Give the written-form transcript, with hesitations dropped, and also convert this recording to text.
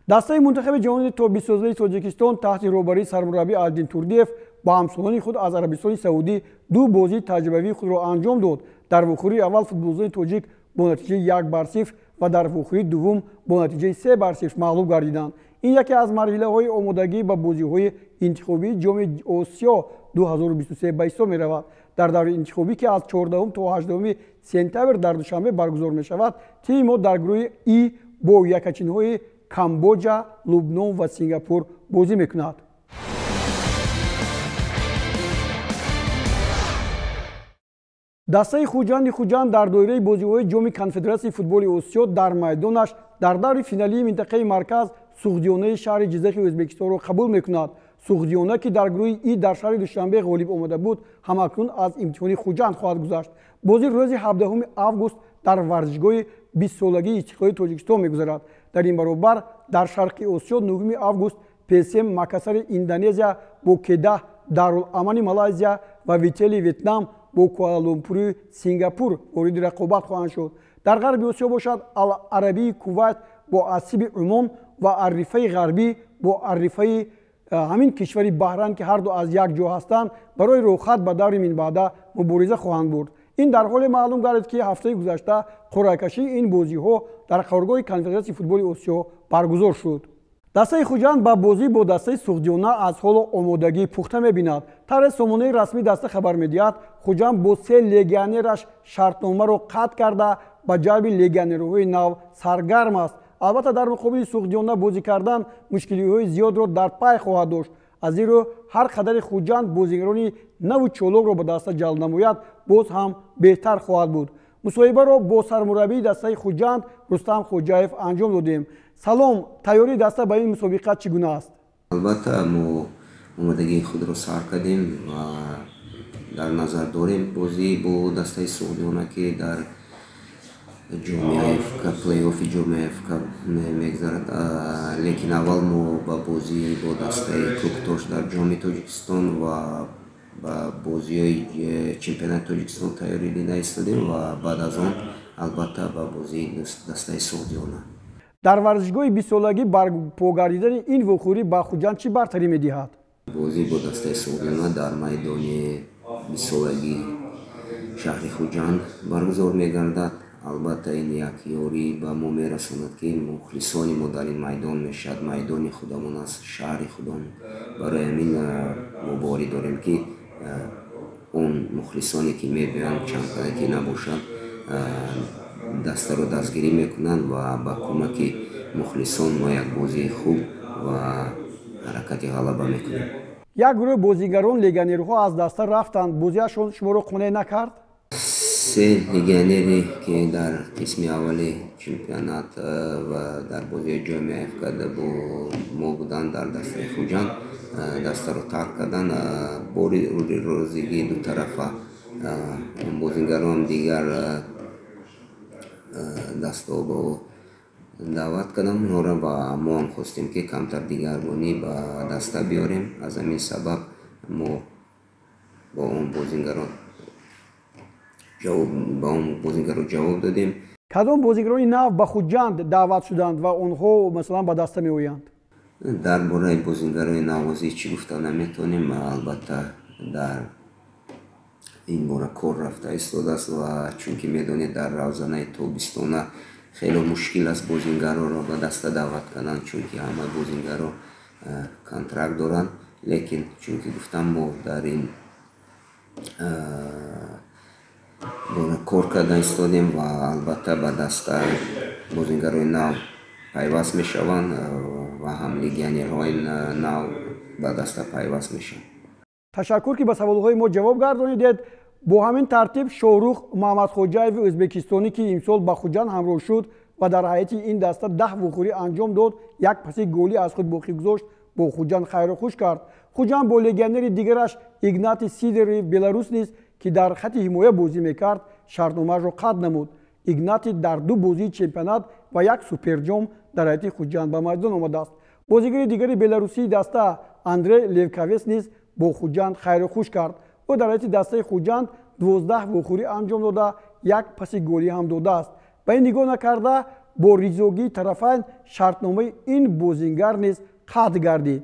Дастаи мунтахаби ҷавонони то 20-солаи Тоҷикистон таҳти роҳбарии сармураббӣ Алдин Турдиев ба ҳамсолони худ аз Арабистони Саудӣ ду бозии таҷрибавии худро анҷом дод. Дар вохӯрии аввал футболбозони тоҷик бо натиҷаи 1-0 ва дар вохӯрии дуввум бо натиҷаи 3-0 мағлуб гардиданд. Ин яке аз марҳилаҳои омодагӣ ба бозиҳои интихобии Ҷоми Осиё 2023 ба ҳисоб меравад. Дар даври интихобӣ, ки аз 14 то 18 сентябр дар Душанбе баргузор мешавад, тими мо дар гурӯҳи И бо якачинҳои Камбоҷа, Лубнон ва Сингапур бозӣ мекунад. Дастаи Хуҷанди Хуҷанд дар доираи бозиҳои Ҷоми Конфедератсияи футболи Осиё дар майдонаш дар даври финалии минтақаи марказ Суғдиёнаи шаҳри Ҷизахи Ӯзбекистонро қабул мекунад. Суғдиёна, ки дар гурӯҳи И дар шаҳри Душанбе ғолиб омада буд, ҳамакнун аз имтиҳони Хуҷанд хоҳад гузашт. Бозӣ рӯзи 17 август дар варзишгоҳи 20-солагии Истиқлоли Тоҷикистон мегузарад. Дар ин баробар дар Шарқи Осиё 9 август ПСМ Макасари Индонезия бо Кедаҳ Даруламани Малайзия ва Вители Ветнам бо Куала-Лумпури Сингапур вориди рақобат хоҳанд шуд. Дар Ғарби Осиё бошад, Ал-Арабии Кувайт бо Асиби Умон ва Аррифаи Ғарбӣ бо Аррифаи ҳамин кишвари Баҳрайн, ки ҳарду аз як ҷо ҳастанд, барои роҳхат ба даври минбаъда мубориза хоҳанд бурд. Ин дар ҳоле маълум гардид, ки ҳафтаи гузашта қуръакашии ин бозиҳо дар қароргоҳи Конфедератсияи футболи Осиё баргузор шуд. Дастаи Хуҷанд ба бозӣ бо дастаи Суғдиёна аз ҳоло омодагии пухта мебинад. Тавре сомонаи расмии даста хабар медиҳад, Хуҷанд бо 3 легионераш шартномаро қатъ карда ба ҷалби легионерҳои нав саргарм аст. Албатта, дар муқобили Суғдиёна бозӣ кардан мушкилиҳои зиёдро дар пай хоҳад дошт. Аз ин рӯ ҳар қадари Хуҷанд бозигарони наву чолокро ба даста ҷалб намояд, боз ҳам беҳтар хоҳад буд. Мусоҳибаро бо сармураббии дастаи Хуҷанд Рустам Хоҷаев анҷом додем. Салом, тайёрии даста ба ин мусобиқа чӣ гуна аст? Албатта, мо омодагии худро сар кардем ва дар назар дорем бозӣ бо дастаи Суғдиёна, ки дар ҷоми АФК, плей-оффи ҷоми АФК мегзарад. Лекин аввал мо ба бозӣ бо дастаи Кӯктош дар ҷоми Тоҷикистон ва ба бозиҳои чемпионати Тоҷикистон тайёрӣ дида истодем ва баъд аз он албатта ба бозии дастаи Суғдиёна. Дар варзишгоҳи 20-солагӣ барпо гардидани ин вохӯрӣ ба Хуҷанд чӣ бартарӣ медиҳад? Бозӣ бо дастаи Суғдиёна дар майдони 20-солагии шаҳри Хуҷанд баргузор мегардад. Албатта, ин як ёрӣ ба мо мерасонад, ки мухлисони мо дар ин майдон мешавад. Майдони худамон аст, шаҳри худамон. Барои ҳамин мо боварӣ дорем, ки он мухлисоне, ки мебиёянд, чанд қадар ки набошанд, дастаро дастгирӣ мекунанд ва ба кӯмаки мухлисон мо як бозии хуб ва ҳаракати ғалаба мекунем. Як гурӯҳ бозигарон легионерҳо аз даста рафтанд. Бозиашон шуморо қонеъ накард? 3 легионере, ки дар қисми аввали чемпионат ва дар бозиҳои ҷоми АФК бо мо буданд дар дастаи Хуҷанд, дастаро тарк карданд. Бори розигии дутарафа бозигарон дигар дастаҳо ба даъват кардам онҳоро ва мо ҳам хостем, ки камтар дигаргунӣ ба даста биёрем. Аз ҳамин сабаб мо бо он бозигарон ҷавоб додем. Кадом бозигарони нав ба Хуҷанд даъват шуданд ва онҳо масалан ба даста меоянд? Дар бораи бозигарони навозӣ чӣ гуфта наметавонем. Албатта, дар ин бора кор рафта истодааст ва чунки медонед, дар равзанаи тобистона хеле мушкил аст бозингароро ба даста даъват кардан, чунки ҳамаи бозингаро контракт доранд. Лекин чунки гуфтам, мо дар ин бора кор карда истодем ва албатта ба даста бозингарои нав пайваст мешаванд ва ҳам легионерҳои нав ба даста пайваст мешаванд. Ташаккур, ки ба саволҳои мо ҷавоб гардонидед. Бо ҳамин тартиб Шоҳрух Муҳаммадхоҷаеви ӯзбекистонӣ, ки имсол ба Хуҷанд ҳамроҳ шуд ва дар ҳайати ин даста 10 вохӯрӣ анҷом дод, як паси голӣ аз худ боқӣ гузошт, бо Хуҷанд хайру хуш кард. Хуҷанд бо легионери дигараш Игнати Сидоров Беларус низ, ки дар хати ҳимоя бозӣ мекард, шартномаашро қатъ намуд. Игнати дар 2 бозии чемпионат ва як суперҷом дар ҳайати Хуҷанд ба майдон омадааст. Бозигари дигари беларусии даста Андрей Левкавес низ бо Хуҷанд хайру хуш кард. Ӯ дар ҳайати дастаи Хуҷанд 12 вохӯрӣ анҷом дода, як паси голӣ ҳам додааст. Ба ин нигоҳ накарда, Бо ризогии тарафайн шартномаи ин бозингар низ қатъ гардид.